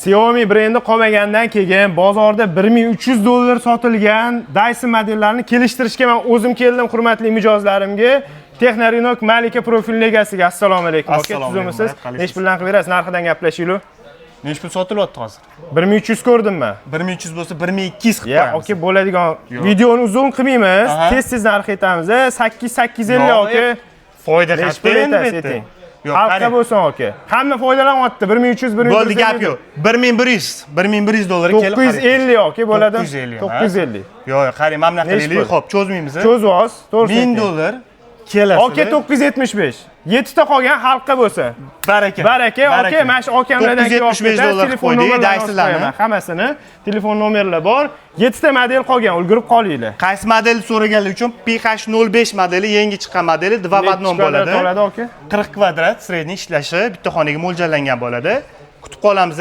Xiaomi brendi qolmagandan keyin bozorda 1300 dollar sotilgan Dyson modellarini kelishtirishga men o'zim keldim, hurmatli mijozlarimga. Texnorinok Malika profilini egasiga assalomu alaykum. Aka, Assalomu alaykum, tuzukmisiz? qalaysiz? Nechi puldan qilib berasiz? Narxidan gaplashaylik. Nechi pul sotilyapti hozir? 1300 ko'rdim men. 1300 bo'lsa, 1200 qilib Ya, qo'yamiz. aka, bo'ladigan Yo'q. videoni uzun qilmaymiz. Tez tez narx aytamiz. 8850, Yo'q, aka. Foyda Nechi pul qayerda endi bu aytasiz, yerda? ayting. Yo'q, Xalqqa qarang. bo'lsin, aka. Hamma foydalanyapti. 1300, 1100. Bo'ldi, gap yo'q. 1100, 1100 dollarga kelib xarid. 950, aka, bo'ladi. 950, ha? 950. Yo'q, yo'q, qarang, mana bunaqa Nechi qilaylik. pul? Xo'p, cho'zmaymiz. Cho'zvoz, to'g'ri. 1000 dollar kelasiz. Aka, 975. 7 ta qolgan xalqqa bo'lsin. Baraka. Baraka, aka, mana shu akamlardan kelib olib 975 ketasiz, dollar telefon qo'ydik, nomerlarini yozib Dysonlarni. qo'yaman, hammasini telefon nomerlar bor. 7 ta model qolgan, ulgurib qolinglar. Qaysi model so'raganlar uchun PH05 modeli, yangi chiqqan modeli, 2 в 1 Nechi kvadrat bo'ladi. oladi, aka? 40 kvadrat средний ishlashi, bitta xonaga mo'ljallangan bo'ladi. Kutib qolamiz.